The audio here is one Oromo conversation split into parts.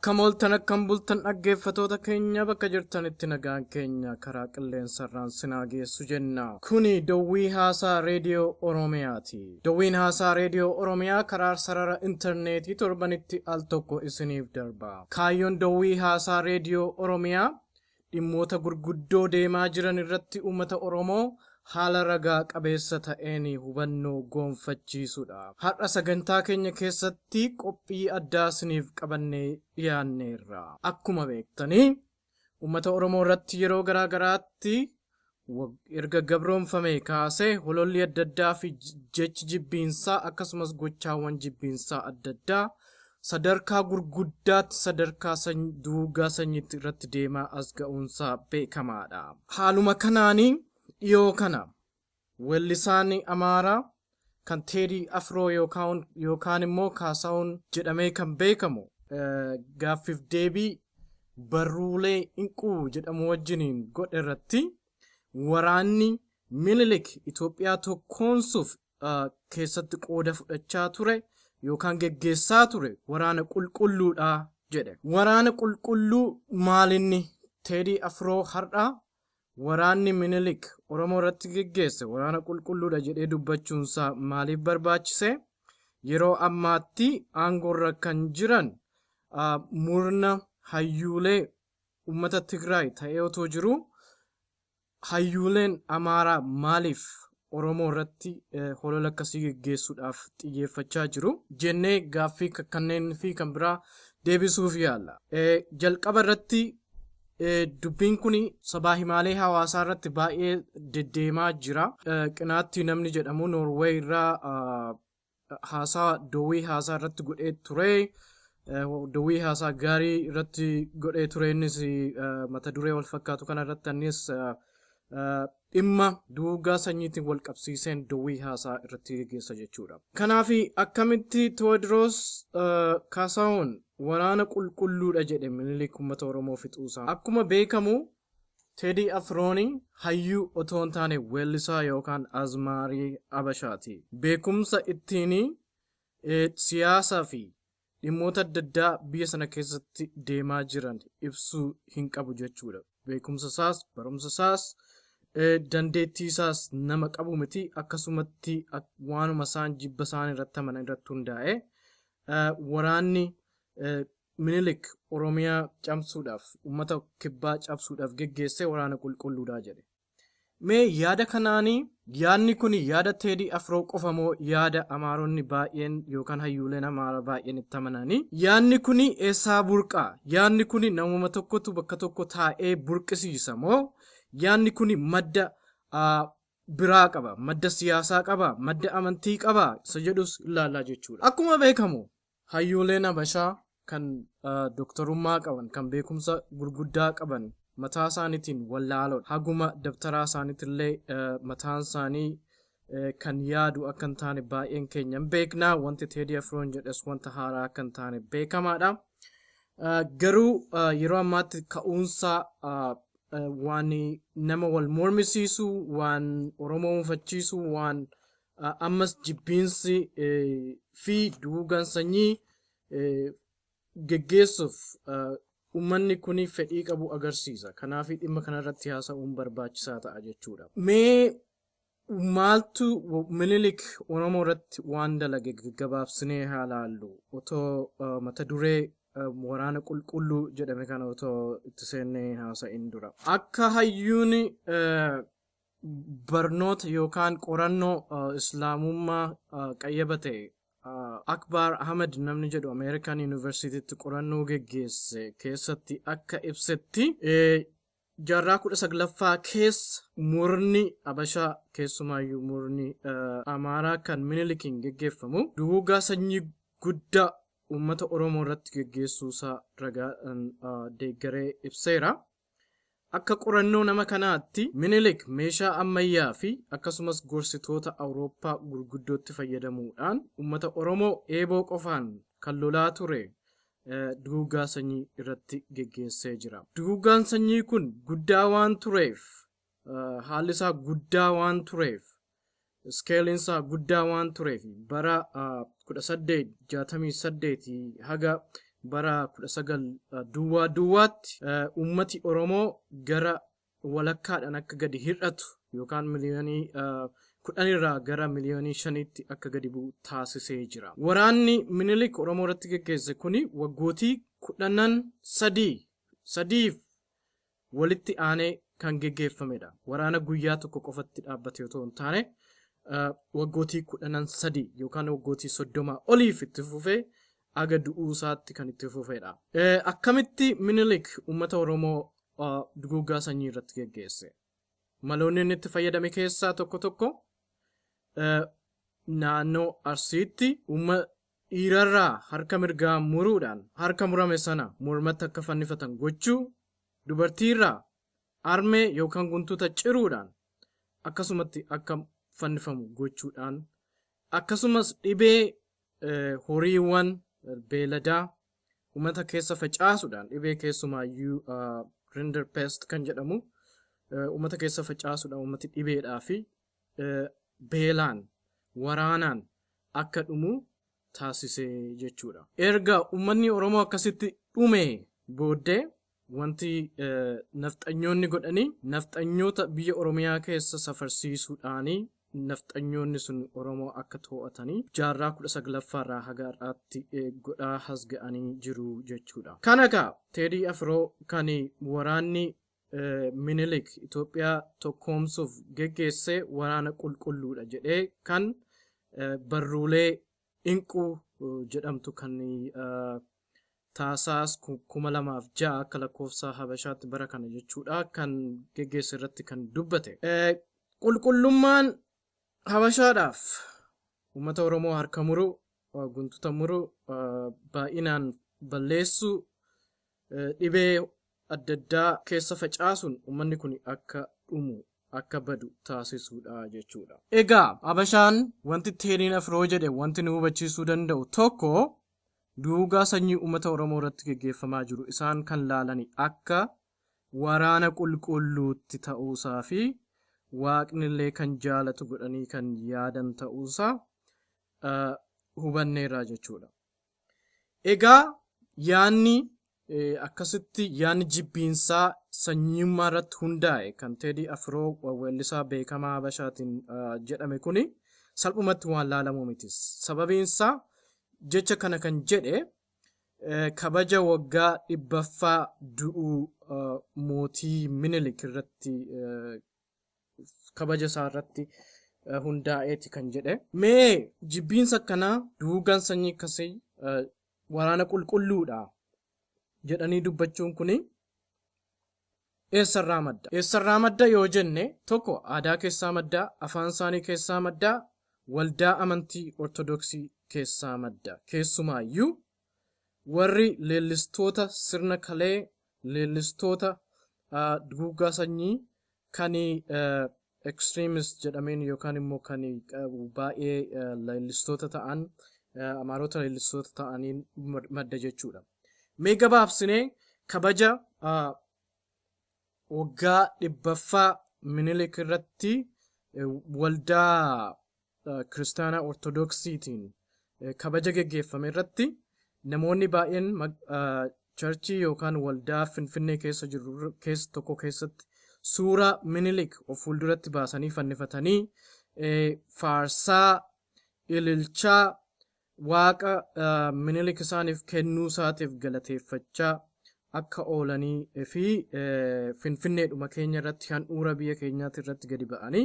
Akkam ooltan, akkam bultan, dhaggeeffatoota keenya bakka jirtanitti nagaan keenya karaa qilleensarraan sinaa geessu jenna. Kuni Dowwii Haasaa Reediyoo Oromiyaati. Dowwiin Haasaa Reediyoo Oromiyaa karaa sarara intarneetii torbanitti al tokko isiniif darba. Kaayyoon Dowwii Haasaa Reediyoo Oromiyaa dhimmoota gurguddoo deemaa jiran irratti uummata Oromoo haala ragaa qabeessa ta'een hubannoo goonfachiisudha. Har'a sagantaa keenya keessatti qophii addaa isiniif qabannee dhiyaanneerra. Akkuma beektanii, uummata Oromoo irratti yeroo garaa garaatti erga gabroonfame kaasee hololli adda addaa fi jechi jibbiinsaa, akkasumas gochaawwan jibbiinsaa adda addaa sadarkaa gurguddaatti, sadarkaa duugaa sanyiitti irratti deemaa as ga'uunsaa beekamaadha. Haaluma kanaanii dhiyoo kana weellisaan Amaaraa kan Teedii Afroo yookaan immoo Kaasaawun jedhamee kan beekamu gaaffiif deebii barruulee Inquu jedhamu wajjiniin godhe irratti waraanni Minilik Itoophiyaa tokkoomsuuf keessatti qooda fudhachaa ture yookaan geggeessaa ture waraana qulqulluudha jedhe. Waraana qulqulluu maalinni? Teedii Afroo har'a waraanni Minilik Oromoo irratti geggeesse waraana qulqulluudha jedhee dubbachuunsaa maaliif barbaachise? Yeroo ammaatti aangoorra kan jiran murna hayyuulee uummata Tigraay ta'ee otoo jiru, hayyuuleen Amaaraa maaliif Oromoo irratti holola akkasii geggeessuudhaaf xiyyeeffachaa jiru jennee gaaffii kanneen fi kan biraa deebisuuf yaalla. Jalqaba irratti dubbiin kun sabaa himaalee hawaasaa irratti baay'ee deddeemaa jira. Qinaatti namni jedhamu Noorweey irraa haasaa dowwii haasaa irratti godhee ture. Dowwii haasaa gaarii irratti godhee ture. Innis mata duree wal fakkaatu kana irratti innis dhimma duugaa sanyiitiin wal qabsiiseen dowwii haasaa irratti geggeessa jechuudha. Kanaaf akkamitti Tewoodiroos Kaasaawun waraana qulqulluudha jedhe Minilik uummata Oromoo fixuusaa? Akkuma beekamu, Teedii Afrooni hayyuu otoo hin taane weellisaa yookaan azmaarii Abashaati. Beekumsa ittiin siyaasaa fi dhimmoota adda addaa biyya sana keessatti deemaa jiran ibsuu hin qabu jechuudha. Beekumsa isaas, barumsa isaas, dandeettii isaas nama qabu miti. Akkasumatti waanuma isaan jibba isaan irratti amanan irratti hundaa'e waraanni Minilik Oromiyaa cabsuudhaaf, uummata kibbaa cabsuudhaaf geggeesse waraana qulqulluudha jedhe. Mee yaada kanaanii, yaadni kun yaada Teedii Afroo qofa moo yaada Amaaronni baay'een yookaan hayyuuleen Amaaraa baay'een itti amananii? Yaadni kun eessaa burqaa? Yaadni kun namuma tokkotu bakka tokko taa'ee burqisiisa moo yaadni kun madda biraa qaba? Madda siyaasaa qaba? Madda amantii qaba? Isa jedhus ilaallaa jechuudha. Akkuma beekamu, hayyuuleen Habashaa kan doktorummaa qaban, kan beekumsa gurguddaa qaban, mataa isaaniitiin wallaaloodha. Haguma dabtaraa isaaniitillee mataan isaanii kan yaadu akka hin taane baay'een keenya hin beeknaa. Wanti Teedii Afroon jedhes wanta haaraa akka hin taane beekamaadha. Garuu yeroo ammaatti ka'uunsa waan nama wal mormisiisu, waan Oromoo mufachiisu, waan ammas jibbiinsi fi duugaan sanyii geggeessuuf uummanni kun fedhii qabu agarsiisa. Kanaaf dhimma kanarratti haasa'uun barbaachisaa ta'a jechuudha. Mee maaltu Minilik Oromoo irratti waan dalage gabaabsinee haa laallu. Otoo mata duree waraana qulqulluu jedhame kana otoo itti seennee haasa'in dura. Akka hayyuun barnoota yookaan qorannoo islaamummaa qayyabate Akbar Ahmed namni jedhu Ameerikaan Yuunivarsiitiitti qorannoo geggeesse keessatti akka ibsetti, jaarraa 19ffaa keessa murni Abashaa, keessumaayyuu murni Amaaraa kan Minilikiin geggeeffamu, duguugaa sanyii guddaa uummata Oromoo irratti geggeessuusaa ragaadhaan deeggaree ibseera. Akka qorannoo nama kanaatti, Minilik meeshaa ammayyaa fi akkasumas gorsitoota Awurooppaa gurguddootti fayyadamuudhaan uummata Oromoo eeboo qofaan kan lolaa ture duguuggaa sanyii irratti geggeessee jira. Duguuggaan sanyii kun guddaa waan tureef, haalli isaa guddaa waan tureef, skeeliin isaa guddaa waan tureef, bara 1868 haga bara 19 duwwaa duwwaatti uummati Oromoo gara walakkaadhaan akka gadi hir'atu yookaan miliyoonii 10 irraa gara miliyoonii 5tti akka gadi bu'u taasisee jira. Waraanni Minilik Oromoo irratti geggeesse kuni waggootii kudhanan sadiif walitti aanee kan geggeeffamedha. Waraana guyyaa tokko qofatti dhaabbate otoo hin taane waggootii kudhanan sadii yookaan waggootii 30 oliif itti fufee aga du'uu isaatti kan itti fufedha. Akkamitti Minilik uummata Oromoo duguuggaa sanyii irratti geggeesse? Maloonni inni itti fayyadame keessaa tokko tokko naannoo Arsiitti uummata dhiirarraa harka mirgaa muruudhaan harka murame sana mormatti akka fannifatan gochuu, dubartiirraa armee yookaan guntuta ciruudhaan akkasumatti akka fannifamu gochuudhaan, akkasumas dhibee horiiwwan beeladaa uummata keessa facaasuudhaan, dhibee keessumaayyuu rinderpest kan jedhamu uummata keessa facaasuudhaan uummati dhibeedhaa fi beelaan waraanaan akka dhumu taasisee jechuudha. Erga uummanni Oromoo akkasitti dhume booddee wanti nafxanyoonni godhanii nafxanyoota biyya Oromiyaa keessa safarsiisuudhaanii nafxanyoonni sun Oromoo akka to'atanii jaarraa 19ffaa irraa haga har'aatti godhaa has ga'anii jiru jechuudha. Kana egaa Teedii Afroo kan waraanni Minilik Itoophiyaa tokkoomsuuf geggeesse waraana qulqulluudha jedhee kan barruulee Inquu jedhamtu kan Taasaas 2006 akka lakkoofsa Habashaatti bara kana jechuudha kan geggeesse irratti kan dubbate. Qulqullummaan Habashaadhaaf uummata Oromoo harka muruu, guntuta muruu, baay'inaan balleessuu, dhibee adda addaa keessa facaasuun uummanni kun akka dhumu, akka badu taasisuudha jechuudha. Egaa Habashaan wanti Teediin Afroo jedhe wanti nu hubachiisuu danda'u tokko duugaa sanyii uummata Oromoo irratti geggeeffamaa jiru isaan kan laalani akka waraana qulqulluutti ta'uusaa fi waaqnillee kan jaalatu godhanii kan yaadan ta'uusaa hubanneerraa jechuudha. Egaa yaanni akkasitti yaanni jibbiinsaa sanyummaa irratti hundaa'e kan Teedii Afroo weellisaa beekamaa Habashaatiin jedhame kuni salphumatti waan laalamu miti. Sababiinsaa jecha kana kan jedhe kabaja waggaa 100ffaa du'uu mootii Minilik irratti kabaja isaa irratti hundaa'eeti kan jedhe. Mee jibbiinsa akkanaa duugaan sanyii akkasii waraana qulqulluudha jedhanii dubbachuun kuni eessarraa madda? Eessarraa madda yoo jenne tokko aadaa keessaa madda, afaan isaanii keessaa madda, waldaa amantii Ortodoksii keessaa madda. Keessumaayyuu warri leellistoota sirna kalee, leellistoota duguuggaa sanyii kan extremist jedhameen yookaan immoo kan baay'ee leellistoota ta'an, Amaarota leellistoota ta'aniin madda jechuudha. Mee gabaabsinee kabaja waggaa 100ffaa Minilik irratti waldaa kiristaanaa Ortodoksiitiin kabaja geggeeffame irratti namoonni baay'een charchii yookaan waldaa Finfinnee keessa jiru keessa tokko keessatti suuraa Minilik of fuulduratti baasanii fannifatanii faarsaa ililchaa waaqa Minilik isaaniif kennuu isaatiif galateeffachaa akka oolanii fi Finfinneedhuma keenya irratti handhuura biyya keenyaatti irratti gadi ba'anii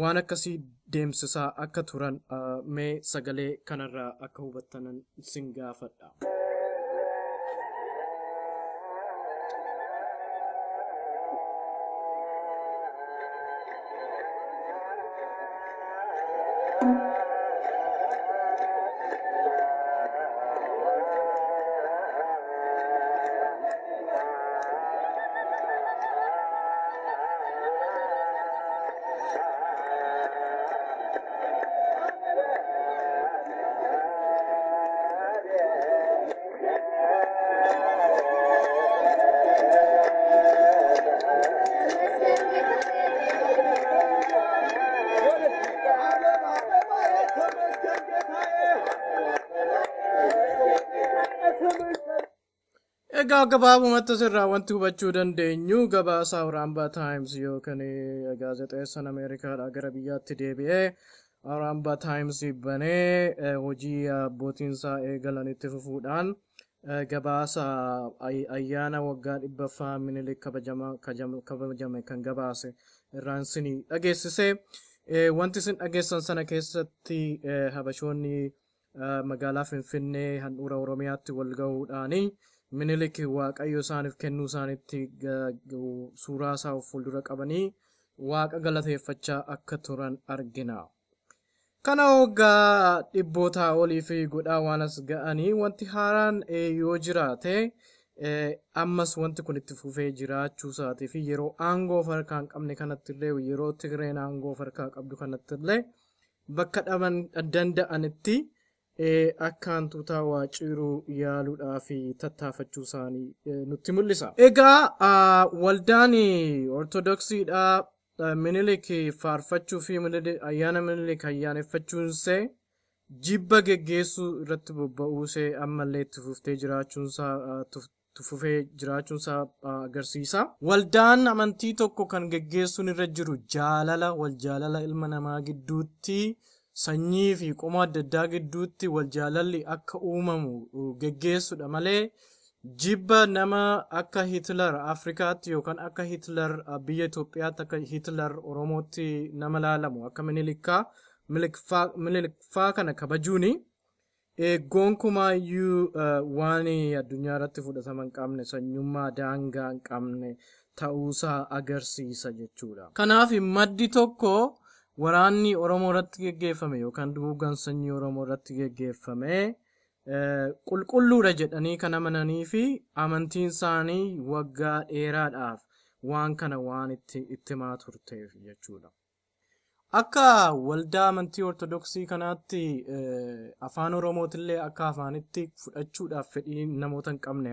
waan akkasii deemsisaa akka turan mee sagalee kanarraa akka hubattanan sin gaafadha. Egaa gabaabumatti asirraa wanti hubachuu dandeenyu gabaasa Awuraambaa Times yookaan gaazexeessaan Ameerikaadhaa gara biyyaatti deebi'ee Awuraambaa Times banee hojii abbootiin isaa eegalanitti fufuudhaan gabaasa ayyaana waggaa 100ffaa Minilik kabajame kan gabaase irraan isinii dhageessise. Wanti isin dhageessan sana keessatti Habashoonni magaalaa Finfinnee handhuura Oromiyaatti wal gahuudhaani Minilik Waaqayyo isaaniif kennuu isaanitti suuraa isaa of fuuldura qabanii Waaqa galateeffachaa akka turan argina. Kana waggaa dhibbootaa olii fi godhaa waan as ga'anii wanti haaraan yoo jiraate ammas wanti kun itti fufee jiraachuu isaatii fi yeroo aangoo of harkaa hin qabne kanattillee, yeroo Tigreen aangoo of harkaa qabdu kanattillee, bakka dhaban danda'anitti akka hantuutaa waa ciiruu yaaluudhaa fi tattaafachuu isaanii nutti mul'isa. Egaa waldaan Ortodoksiidhaa Minilik faarfachuu fi ayyaana Minilik ayyaaneffachuunsee jibba geggeessuu irratti bobba'uusee ammallee itti fuftee jiraachuunsaa itti fufee jiraachuunsaa agarsiisa. Waldaan amantii tokko kan geggeessuun irra jiru jaalala, wal jaalala ilma namaa gidduutti, sanyii fi qomoo adda addaa gidduutti wal jaalalli akka uumamu geggeessudha malee, jibba nama akka Hitler Afrikaatti yookaan akka Hitler biyya Itoophiyaatti, akka Hitler Oromootti nama laalamu, akka Minilikfaa kana kabajuuni gonkumaayyuu waan addunyaa irratti fudhatama hin qabne, sanyummaa daangaa hin qabne ta'uusaa agarsiisa jechuudha. Kanaaf maddi tokko waraanni Oromoo irratti geggeeffame yookaan duguuggaan sanyii Oromoo irratti geggeeffame qulqulluudha jedhanii kan amananii fi amantiin isaanii waggaa dheeraadhaaf waan kana waan itti himaa turteef jechuudha. Akka waldaa amantii Ortodoksii kanaatti afaan Oromootillee akka afaanitti fudhachuudhaaf fedhii namoota hin qabne,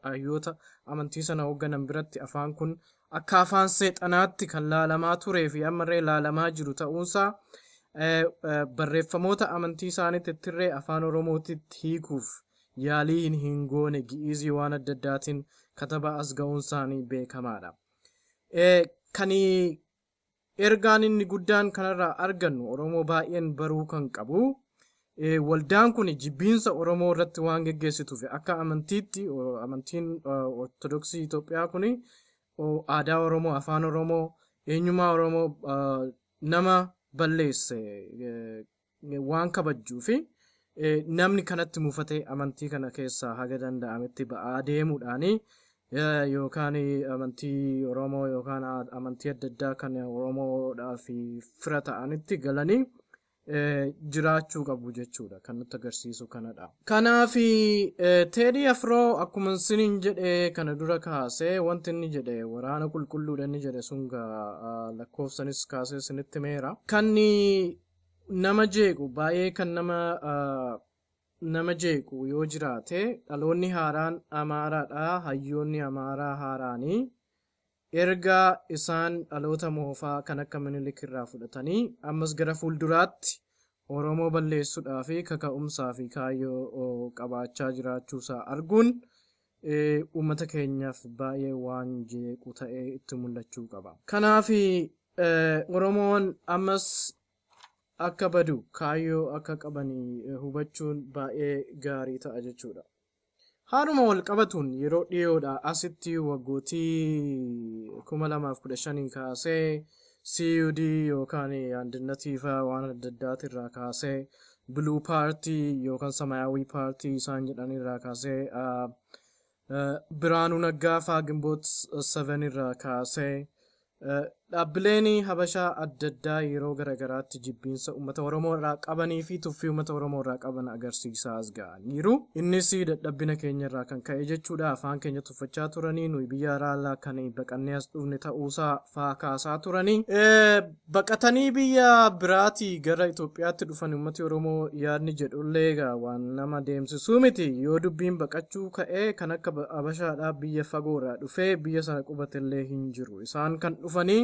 hayyoota amantii sana hoogganan biratti afaan kun akka afaan seexanaatti kan laalamaa turee fi ammallee laalamaa jiru ta'uunsaa, barreeffamoota amantii isaaniitti ittirree afaan Oromootitti hiikuuf yaalii hin goone Gi'izii waan adda addaatiin kataba as ga'uun isaanii beekamaadha. Kan ergaan inni guddaan kanarraa argannu, Oromoo baay'een baruu kan qabu, waldaan kun jibbiinsa Oromoo irratti waan geggeessituuf, akka amantiitti amantiin Ortodoksii Itoophiyaa kun aadaa Oromoo, afaan Oromoo, eenyummaa Oromoo nama balleesse waan kabajjuu fi namni kanatti mufatee amantii kana keessaa haga danda'ametti ba'aa deemuudhaani yookaan amantii Oromoo yookaan amantii adda addaa kan Oromoodhaa fi fira ta'anitti galanii jiraachuu qabu jechuudha kan nutti agarsiisu kanadha. Kanaaf Teedii Afroo akkuma isiniin jedhe kana dura kaasee, wanti inni jedhe waraana qulqulluudha inni jedhe sun lakkoofsanis kaasee isinitti himeera. Kan nama jeequ baay'ee, kan nama jeequ yoo jiraate, dhaloonni haaraan Amaaraadha, hayyoonni Amaaraa haaraanii erga isaan dhaloota moofaa kan akka Minilik irraa fudhatanii ammas gara fuulduraatti Oromoo balleessuudhaa fi kaka'umsaa fi kaayyoo qabaachaa jiraachuusaa arguun uummata keenyaaf baay'ee waan jeequ ta'ee itti mul'achuu qaba. Kanaaf Oromoon ammas akka badu kaayyoo akka qabanii hubachuun baay'ee gaarii ta'a jechuudha. Haaluma wal qabatuun yeroo dhiyoodha asitti, waggootii 2015 kaasee, CUD yookaan Andinnati fa'aa waan adda addaatirraa kaasee, Blue Party yookaan Samayaawii Paartii isaan jedhanirraa kaasee, Biraanuu Naggaa fa'aa, Ginboot 7 irraa kaasee, dhaabbileen Habashaa adda addaa yeroo garaagaraatti jibbiinsa uummata Oromoo irraa qabanii fi tuffii uummata Oromoo irraa qaban agarsiisaa as ga'aniiru. Innis dadhabbina keenya irraa kan ka'e jechuudha. Afaan keenya tuffachaa turanii, nuyi biyya alaa kan baqannee as dhufne ta'uusaa faa kaasaa turanii. Baqatanii biyya biraatii gara Itoophiyaatti dhufan uummati Oromoo yaadni jedhullee egaa waan nama deemsisuu miti. Yoo dubbiin baqachuu ka'ee, kan akka Habashaadhaa biyya fagoorraa dhufee biyya sana qubatillee hin jiru. Isaan kan dhufanii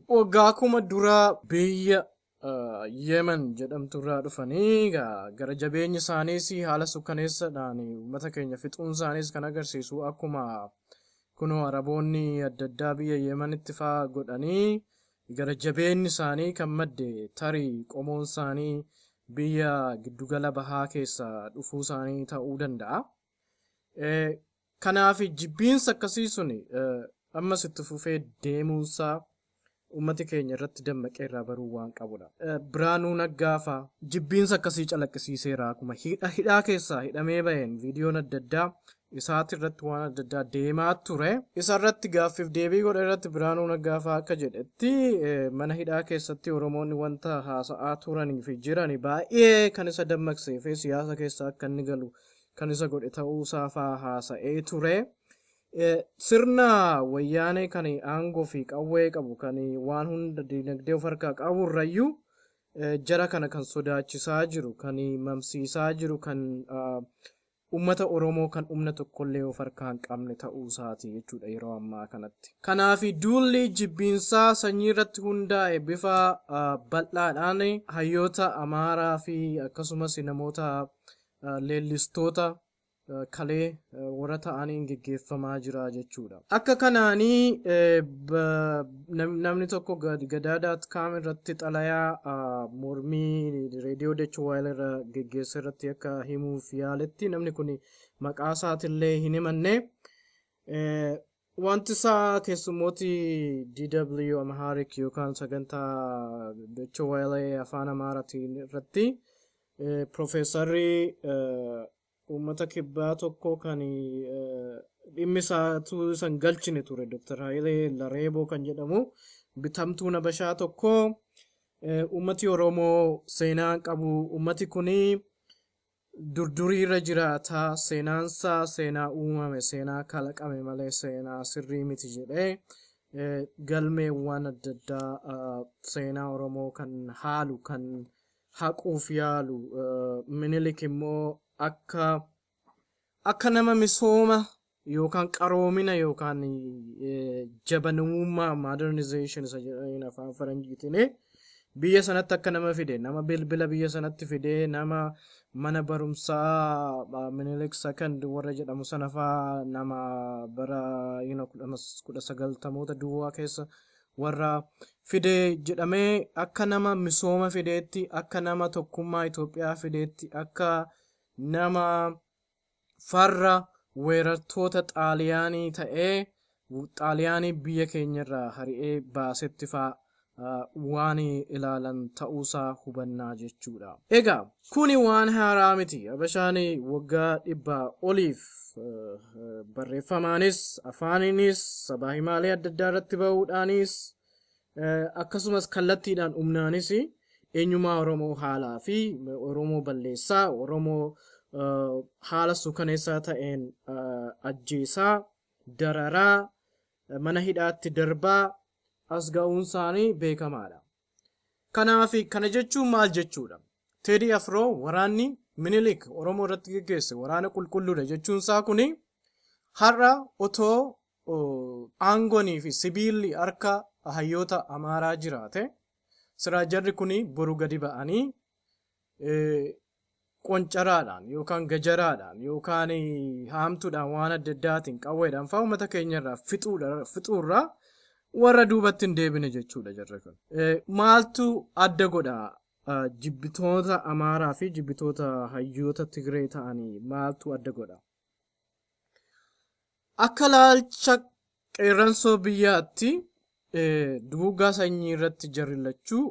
waggaa 1000 dura biyya Yemen jedhamtu irraa dhufanii gara jabeenyi isaaniis haala sukkaneessaadhaan uummata keenya fixuun isaaniis kan agarsiisu akkuma kunoo Araboonni adda addaa biyya Yemenitti faa godhanii gara jabeenyi isaanii kan madde tarii qomoon isaanii biyya giddugala bahaa keessa dhufuu isaanii ta'uu danda'a. Kanaaf jibbiinsa akkasii sun ammas itti fufee deemuunsaa uummati keenya irratti dammaqee irraa baruu waan qabudha. Biraanuu Naggaa faa jibbiinsa akkasii calaqqisiiseera. Akkuma hidhaa keessaa hidhamee baheen viidiyoon adda addaa isaati irratti waan adda addaa deemaa ture. Isa irratti gaaffiif deebii godhe irratti Biraanuu Naggaa faa akka jedhetti, mana hidhaa keessatti Oromoonni wanta haasa'aa turanii fi jiran baay'ee kan isa dammaqsee fi siyaasa keessa akka inni galu kan isa godhe ta'uusaa faa haasa'ee ture. Sirna Wayyaanee kan aangoo fi qawwee qabu, kan waan hunda dinagdee of harkaa qabu irrayyuu jara kana kan sodaachisaa jiru, kan mamsiisaa jiru, kan uummata Oromoo kan humna tokkollee of harkaa hin qabne ta'uu isaati jechuudha yeroo ammaa kanatti. Kanaaf duulli jibbiinsaa sanyii irratti hundaa'e bifa bal'aadhaan hayyoota Amaaraa fi akkasumas namoota leellistoota kalee warra ta'aniin geggeeffamaa jira jechuudha. Akka kanaanii namni tokko gadaa.com irratti xalayaa mormii reediyoo Deutsche Welle irra geggeessa irratti akka himuuf yaaletti, namni kun maqaa isaatillee hin himanne. Wanti isaa keessummooti DW Amharic yookaan sagantaa Deutsche Welle afaan Amaaraatiin irratti Profeesarri uummata kibbaa tokko kan dhimmi isaatu isan galchine ture, Dr. Hayilee Lareeboo kan jedhamu, bitamtuu Nabashaa tokko, uummati Oromoo seenaa qabu, uummati kuni durduriirra jiraata, seenaansaa seenaa uumame, seenaa kalaqame malee seenaa sirrii miti jedhee galmeewwan adda addaa seenaa Oromoo kan haalu, kan haquuf yaalu, Minilik immoo akka nama misooma yookaan qaroomina yookaan jabanummaa, modernization isa jedhaniin afaan faranjiitiin, biyya sanatti akka nama fide, nama bilbila biyya sanatti fide, nama mana barumsaa Minilik Second warra jedhamu sana faa, nama bara 1990moota duwwaa keessa warra fide jedhamee, akka nama misooma fideetti, akka nama tokkummaa Itoophiyaa fideetti, akka nama farra weerartoota Xaaliyaanii ta'ee Xaaliyaanii biyya keenyarraa hari'ee baasetti faa waan ilaalan ta'uusaa hubannaa jechuudha. Egaa kuni waan haaraa miti. Habashaan waggaa 100 oliif barreeffamaanis, afaaniinis, sabaa himaalee adda addaa irratti bahuudhaanis, akkasumas kallattiidhaan humnaanis eenyummaa Oromoo haalaa fi Oromoo balleessaa, Oromoo haala suukaneessaa ta'een ajjeesaa, dararaa, mana hidhaatti darbaa as ga'uun isaanii beekamaadha. Kanaaf kana jechuun maal jechuudha? Teedii Afroo waraanni Minilik Oromoo irratti geggeesse waraana qulqulluudha jechuun isaa kuni har'a otoo aangonii fi sibiilli harka hayyoota Amaaraa jiraate, siraa jarri kuni boru gadi ba'anii qoncaraadhaan yookaan gajaraadhaan yookaan haamtuudhaan, waan adda addaatiin, qawweedhaan fa'aa uummata keenyarraa fixuurraa warra duubatti hin deebine jechuudha jarri kun. Maaltu adda godha? Jibbitoota Amaaraa fi jibbitoota hayyoota Tigree ta'anii maaltu adda godha? Akka laalcha qeerransoo biyyaatti duguuggaa sanyii irratti jarri lachuu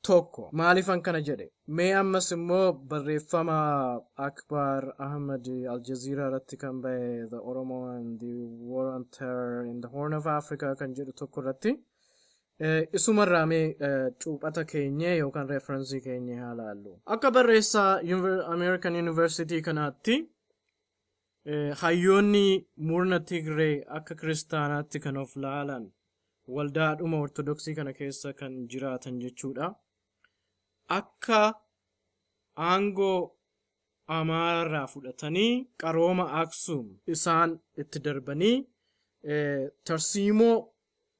tokko. Maaliifan kana jedhe? Mee ammas immoo barreeffama Akbar Ahmed Aljazeera irratti kan bahe, "The Oromo and the War on Terror in the Horn of Africa" kan jedhu tokko irratti isumarraa mee cuuphata keenyee yookaan reference keenyee haa laallu. Akka barreessaa American University kanaatti, hayyoonni murna Tigree akka kiristaanaatti kan of laalan, waldaadhuma Ortodoksii kana keessa kan jiraatan jechuudha. Akka aangoo Amaararraa fudhatanii qarooma Aksum isaan itti darbanii tarsiimoo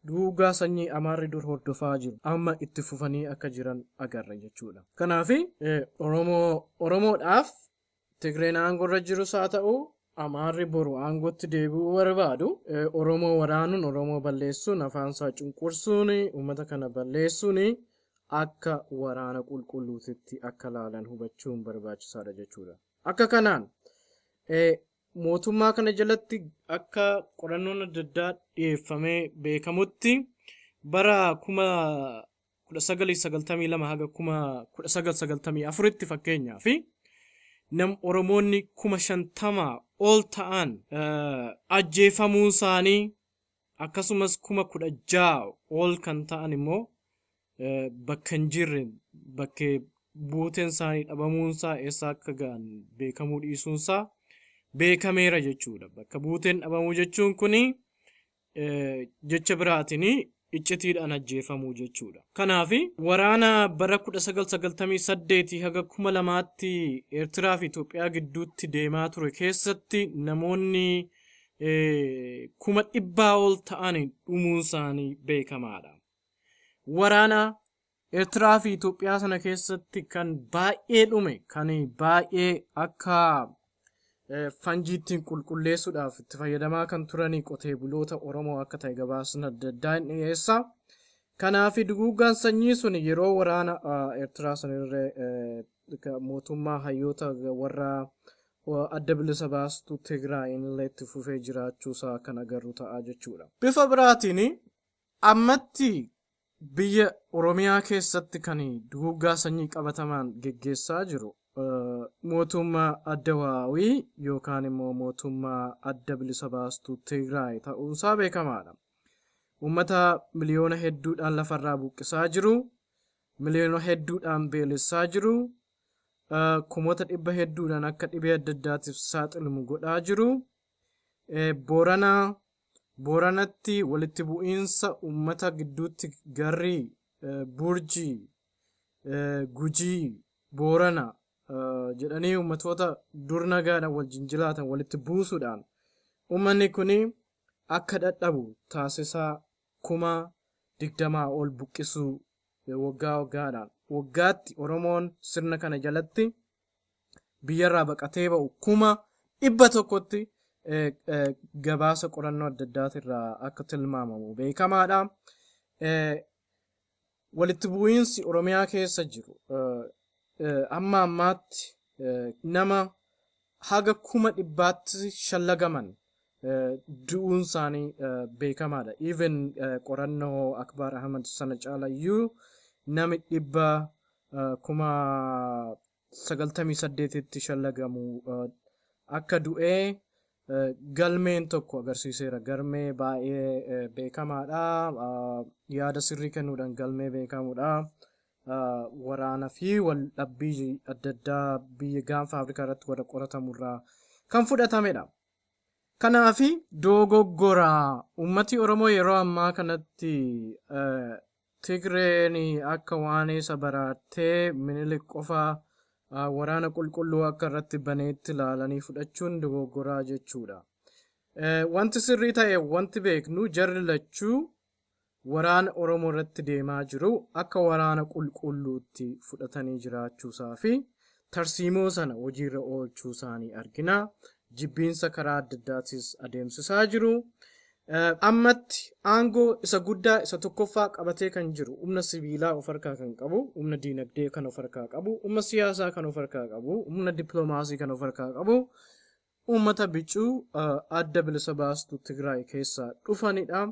Duguuggaa sanyii Amaarri dur hordofaa jiru amma itti fufanii akka jiran agarra jechuudha. Kanaaf Oromoodhaaf Tigreen aangorra jirus haa ta'u, Amaarri boru aangootti deebi'uu barbaadu, Oromoo waraanuun, Oromoo balleessuun, afaansaa cunqursuun, uummata kana balleessuun akka waraana qulqulluutitti akka laalan hubachuun barbaachisaadha jechuudha. Akka kanaan mootummaa kana jalatti akka qorannoon adda addaa dhiyeeffamee beekamutti, bara 1992 haga 1994tti, fakkeenyaa fi nam Oromoonni 50,000 ol ta'an ajjeefamuun isaanii, akkasumas 16,000 ol kan ta'an immoo bakka hin jirre, bakkee buuteen isaanii dhabamuunsaa, eessa akka ga'an beekamuu dhiisuunsaa beekameera jechuudha. Bakka buuteen dhabamuu jechuun kuni jecha biraatiin iccitiidhaan ajjeefamuu jechuudha. Kanaaf waraana bara 1998 haga 2000tti Eertiraa fi Itoophiyaa gidduutti deemaa ture keessatti namoonni 100,000 ol ta'an dhumuun isaanii beekamaadha. Waraana Eertiraa fi Itoophiyaa sana keessatti kan baay'ee dhume, kan baay'ee akka fanjiittiin qulqulleessuudhaaf itti fayyadamaa kan turanii qotee buloota Oromoo akka ta'e gabaasni adda addaa hin dhiyeessa. Kanaaf duguuggaan sanyii sun yeroo waraana Eertiraa sanirree mootummaa hayyoota warra Adda Bilisa Baastuu Tigraayin illee itti fufee jiraachuusaa kan agarru ta'a jechuudha. Bifa biraatiin ammatti biyya Oromiyaa keessatti kan duguuggaa sanyii qabatamaan geggeessaa jiru mootummaa Addawaawii yookaan immoo mootummaa Adda Bilisa Baastuu Tigraay ta'uunsaa beekamaadha. Uummata miliyoona hedduudhaan lafarraa buqqisaa jiru, miliyoona hedduudhaan beelessaa jiru, kumoota dhibba hedduudhaan akka dhibee adda addaatiif saaxilamu godhaa jiru. Booranaa Booranatti walitti bu'iinsa uummata gidduutti Garrii, Burjii, Gujii, Boorana jedhanii uummatoota dur nagaadhaan wajjin jiraatan walitti buusuudhaan uummanni kun akka dhadhabu taasisaa, 20,000 ol buqqisuu waggaa waggaadhaan. Waggaatti Oromoon sirna kana jalatti biyyarraa baqatee ba'u 100,000tti gabaasa qorannoo adda addaatirraa akka tilmaamamu beekamaadha. Walitti bu'iinsi Oromiyaa keessa jiru amma ammaatti nama haga 100,000tti shallagaman du'uun isaanii beekamaadha. Even qorannoo Akbar Ahmad sana caalayyuu nami 98,000tti shallagamu akka du'ee galmeen tokko agarsiiseera. Galmee baay'ee beekamaadha. Yaada sirrii kennuudhaan galmee beekamudha. Waraana fi wal dhabbii adda addaa biyya Gaanfa Afrikaa irratti warra qoratamurraa kan fudhatamedha. Kanaafi dogoggoraa uummati Oromoo yeroo ammaa kanatti Tigreen akka waan isa baraartee Minilik qofa waraana qulqulluu akka irratti baneetti ilaalanii fudhachuun dogoggoraa jechuudha. Wanti sirrii ta'e, wanti beeknu, jarri lachuu waraana Oromoo irratti deemaa jiru akka waraana qulqulluutti fudhatanii jiraachuusaa fi tarsiimoo sana hojiirra oolchuu isaanii argina. Jibbiinsa karaa adda addaatis adeemsisaa jiru. Ammatti aangoo isa guddaa isa tokkoffaa qabatee kan jiru, humna sibiilaa of harkaa kan qabu, humna diinagdee kan of harkaa qabu, humna siyaasaa kan of harkaa qabu, humna dippiloomaasii kan of harkaa qabu, uummata bicuu Adda Bilisa Baastuu Tigraay keessaa dhufanidha.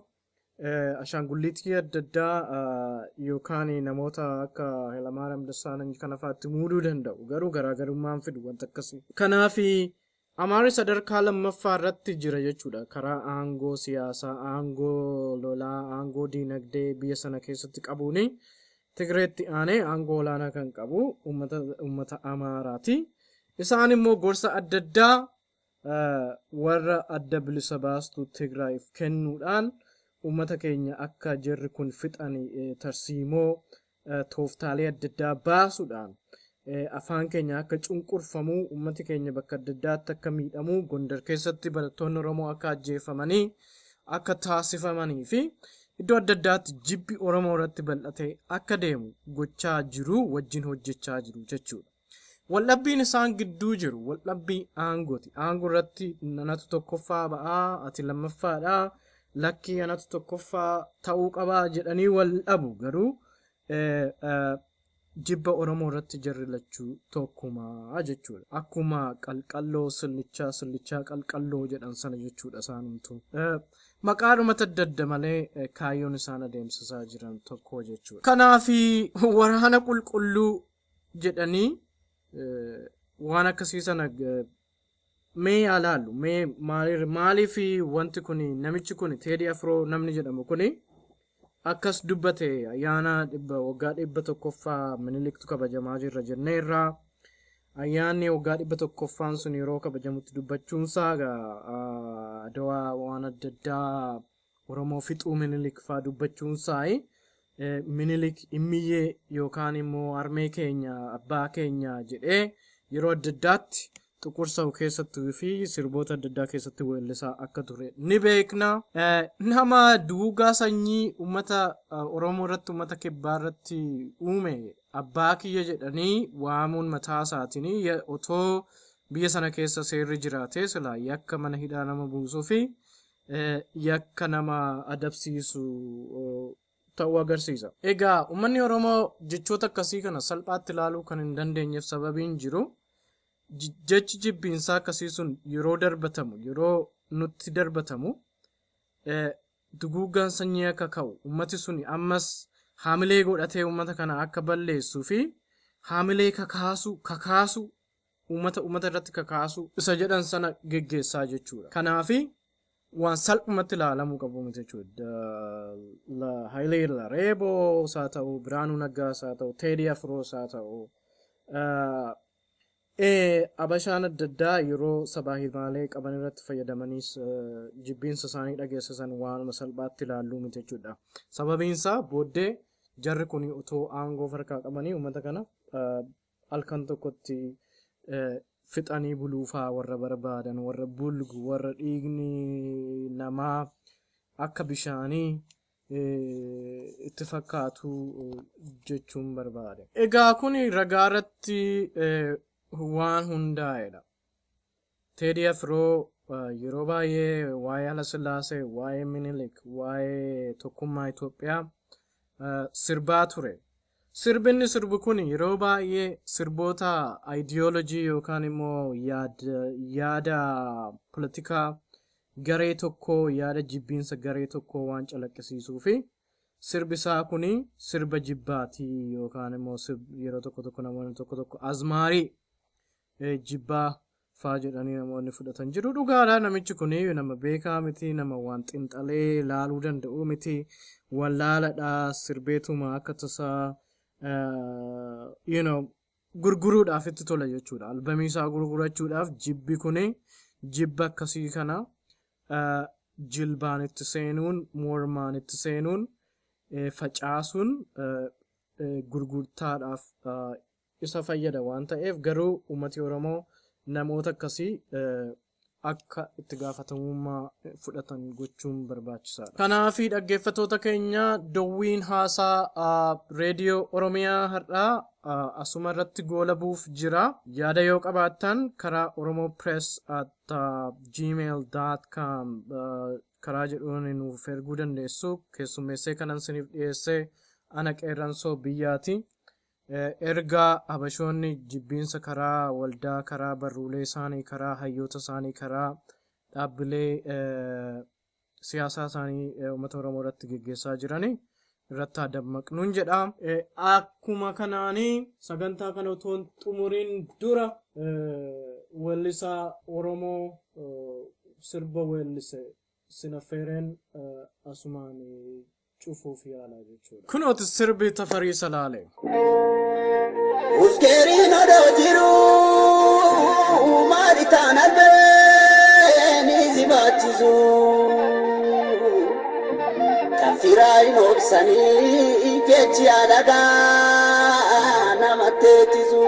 Ashaangulliitii adda addaa yookaan namoota akka Hayilamaariyaam Dassaalany kana fa'aatti muuduu danda'u. Garuu garaagarummaan fidu wanta akkasii. Kanaaf Amaarri sadarkaa lammaffaa irratti jira jechuudha. Karaa aangoo siyaasaa, aangoo lolaa, aangoo diinagdee biyya sana keessatti qabuuni Tigreetti aanee aangoo olaanaa kan qabu uummata Amaaraati. Isaan immoo gorsa adda addaa warra Adda Bilisa Baastuu Tigraayiif kennuudhaan uummata keenya akka jarri kun fixan tarsiimoo tooftaalee adda addaa baasuudhaan afaan keenya akka cunqurfamu, uummati keenya bakka adda addaatti akka miidhamu, Gondar keessatti barattoonni Oromoo akka ajjeefamanii akka taasifamanii fi iddoo adda addaatti jibbi Oromoo irratti bal'atee akka deemu gochaa jiru, wajjin hojjechaa jiru jechuudha. Waldhabbiin isaan gidduu jiru waldhabbii aangooti. Aangoo irratti anatu tokkoffaa ba'aa, ati lammaffaadha, lakkii anatu tokkoffaa ta'uu qabaa jedhanii wal dhabu, garuu jibba Oromoo irratti jarri lachuu tokkumaa jechuudha. Akkuma qalqalloo sillichaa, sillichaa qalqalloo jedhan sana jechuudha isaanumtuu. Maqaadhumatti adda adda malee kaayyoon isaan adeemsisaa jiran tokko jechuudha. Kanaafi waraana qulqulluu jedhanii waan akkasii sana mee ilaallu. Mee maaliif wanti kun, namichi kun, Teedii Afroo namni jedhamu kuni akkas dubbate? Ayyaana waggaa 100ffaa Miniliktu kabajamaa jirra jenneerraa. Ayyaanni waggaa 100ffaan sun yeroo kabajamutti dubbachuunsaa Adawaa, waan adda addaa, Oromoo fixuu Minilik faa dubbachuunsaa, Minilik immiyyee yookaan immoo harmee keenya, abbaa keenya jedhee yeroo adda addaatti xuqursa'u keessattuu fi sirboota adda addaa keessatti weellisaa akka ture ni beekna. Nama duugaa sanyii uummata Oromoo irratti, uummata kibbaa irratti uume abbaa kiyya jedhanii waamuun mataa isaatiin, otoo biyya sana keessa seerri jiraate silaa yakka mana hidhaa nama buusuu fi yakka nama adabsiisu ta'uu agarsiisa. Egaa uummanni Oromoo jechoota akkasii kana salphaatti ilaaluu kan hin dandeenyeef sababiin jiru, jechi jibbiinsaa akkasii sun yeroo darbatamu, yeroo nutti darbatamu, duguuggaan sanyii akka ka'u, uummati sun ammas haamilee godhatee uummata kana akka balleessuu fi haamilee kakaasu, uummata irratti kakaasu isa jedhan sana geggeessaa jechuudha. Kanaafi waan salphumatti ilaalamuu qabu miti jechuudha. Hayilee Lareeboo haa ta'u, Biraanuu Naggaas haa ta'u, Teedii Afroos haa ta'u, Abashaan adda addaa yeroo sabaa himaalee qaban irratti fayyadamaniis jibbiinsa isaanii dhageessisan waanuma salphaatti ilaalluu miti jechuudha. Sababiin isaa booddee jarri kun otoo aangoo harkaa qabanii uummata kana halkan tokkotti fixanii buluufaa warra barbaadan, warra bulgu, warra dhiigni namaa akka bishaanii itti fakkaatu jechuun barbaade. Egaa kun ragaa irratti waan hundaa'edha. Teedii Afroo yeroo baay'ee waa'ee Haayila, waa'ee Minilik, waa'ee tokkummaa Itoophiyaa sirbaa ture. Sirbinni sirbu kun yeroo baay'ee sirboota ayidiyoolojii yookaan immoo yaada poolitikaa garee tokkoo, yaada jibbiinsa garee tokkoo waan calaqqisiisuu fi sirbi isaa kun sirba jibbaatii yookaan immoo yeroo tokko tokko namoonni tokko tokko azmaarii jibbaa faa jedhanii namoonni fudhatan jiru. Dhugaadha, namichi kun nama beekaa miti, nama waan xinxalee laaluu danda'u miti, wallaaladha, sirbeetuma akka tasaa gurguruudhaaf itti tola jechuudha. Albamii isaa gurgurachuudhaaf jibbi kun, jibba akkasii kana jilbaan itti seenuun, mormaan itti seenuun, facaasuun gurgurtaadhaaf isa fayyada waan ta'eef, garuu uummati Oromoo namoota akkasii akka itti gaafatamummaa fudhatan gochuun barbaachisaadha. Kanaafi dhaggeeffattoota keenya, dowwiin haasaa reediyoo Oromiyaa har'aa asuma irratti goolabuuf jira. Yaada yoo qabaattan karaa oromopress@gmail.com karaa jedhuun nuuf erguu dandeessu. Keessummeessee kanan isiniif dhiyeesse ana Qeerransoo Biyyaati. Ergaa Habashoonni jibbiinsa karaa waldaa, karaa barruulee isaanii, karaa hayyoota isaanii, karaa dhaabbilee siyaasaa isaanii uummata Oromoo irratti geggeessaa jiranii irratti haa dammaqnuun jedha. Akkuma kanaanii sagantaa kana otoo hin xumuriin dura weellisaa Oromoo sirba weellise Sinaffeereen asumaan cufuuf yaalaa jechuudha. Kunooti sirbi Tafarii Salaalee. Uskeeriin odoo jiru maali taan albeen si baachisu? Kan firaa hin obsanii jechi alagaa nama teechisu.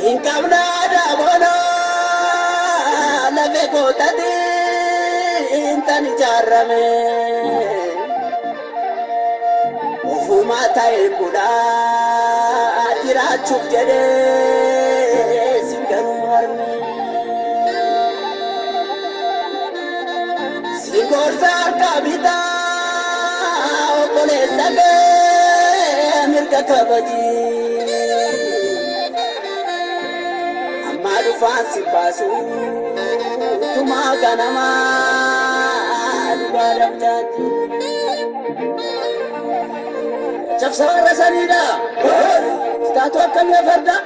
Hin qabna aadaa boonaa lafee kootati. Intan ijaarame ofuma ta'e bulaa jiraachuuf jedhee sin garuu harme. Si gorsa harka bitaa obboleessa kee mirga kabaji. Amma dhufaan si baasu tumaa ganamaa dhugaa dhabdaati. Cabsa warra saniidha. Kitaatu akkamii farda.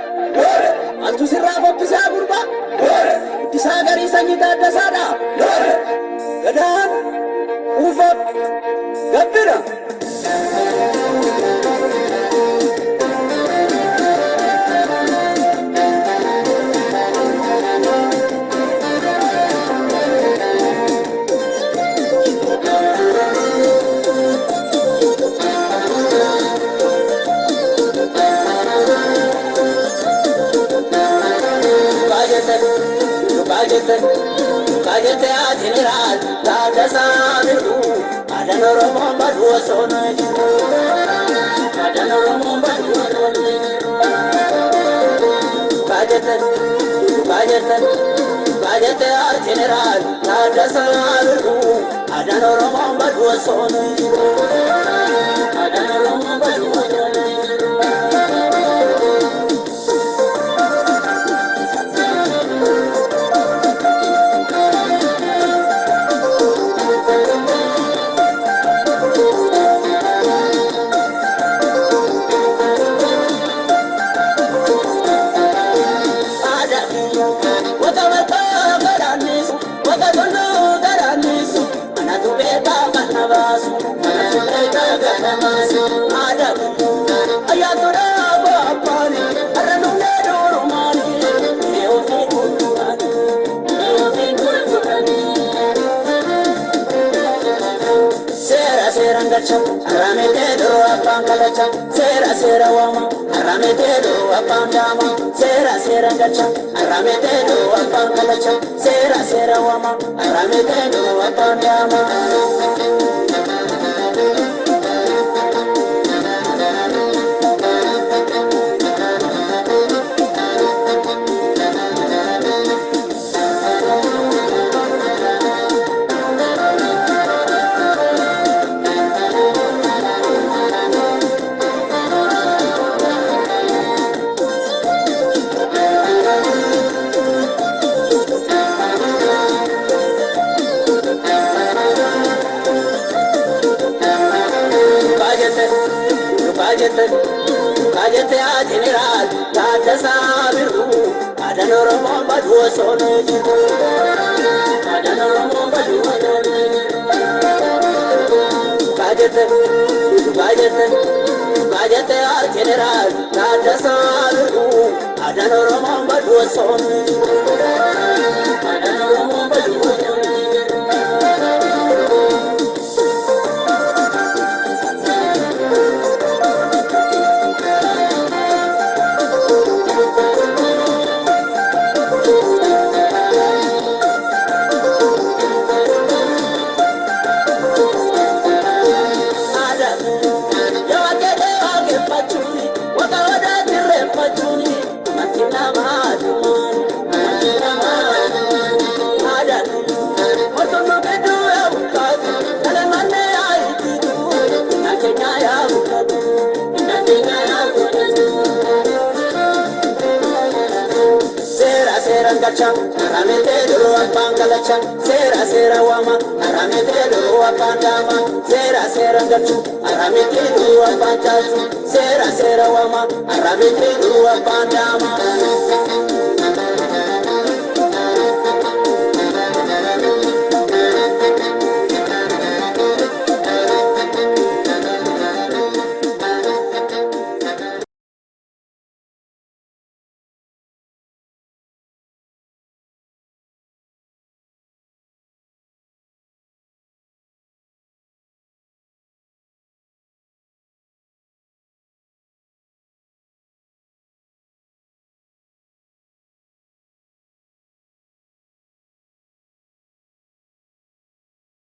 Altu sirraa fokkisaa gurba. Guddisaa garii sanyii taaddasaadha. Gadaan quufa gabbira. Dhugaa jette jeneraal Taaddasaa Birruu, aadaan Oromoon baduu osoo nuyi jiru. Aadaan Oromoon baduu osoo nuyi jiru. Dhugaa jette, dhugaa jette, dhugaa jette jeneraal Taaddasaa Birruu, aadaan Oromoon baduu osoo nuyi jiru. Aadaan Oromoon baduu osoo nuyi jiru. Wata marqaa gadaannisu, wata toluu gadaannisu, anatu beekaa kan na baasu, anatu beekaa kan na baasu. Aadaa ayyaantoodha abbaani, har'a dhumnee durumaani, mee ofii gurgurani, mee ofii gurgurani. Seera seeraan galcha, haraametee duruu abbaan kalacha, seera seera waama, haraametee duruu abbaan daama, seera seeraan galcha, haraametee duruu abbaan kalacha, seera seera waama, haraametee duruu abbaan daama. Dhugaa jette, dhugaa jette, dhugaa jette jeneraal Taaddasaa Birruu, aadaan Oromoon baduu osoo nuyi jiru. Aadaan Oromoon baduu osoo nuyi jiru. Dhugaa jette, dhugaa jette, dhugaa jette jeneraal Taaddasaa Birruu, aadaan Oromoon baduu osoo nuyi jiru. Aadaan Oromoon baduu osoo nuyi jiru. Seera seeraan galcha, harametee duruu abbaan kalacha, seera seera waama, harametee duruu abbaan daama, seera seeraan galchu, harametee duruu abbaan caalchu, seera seera waama, harametee duruu abbaan daama.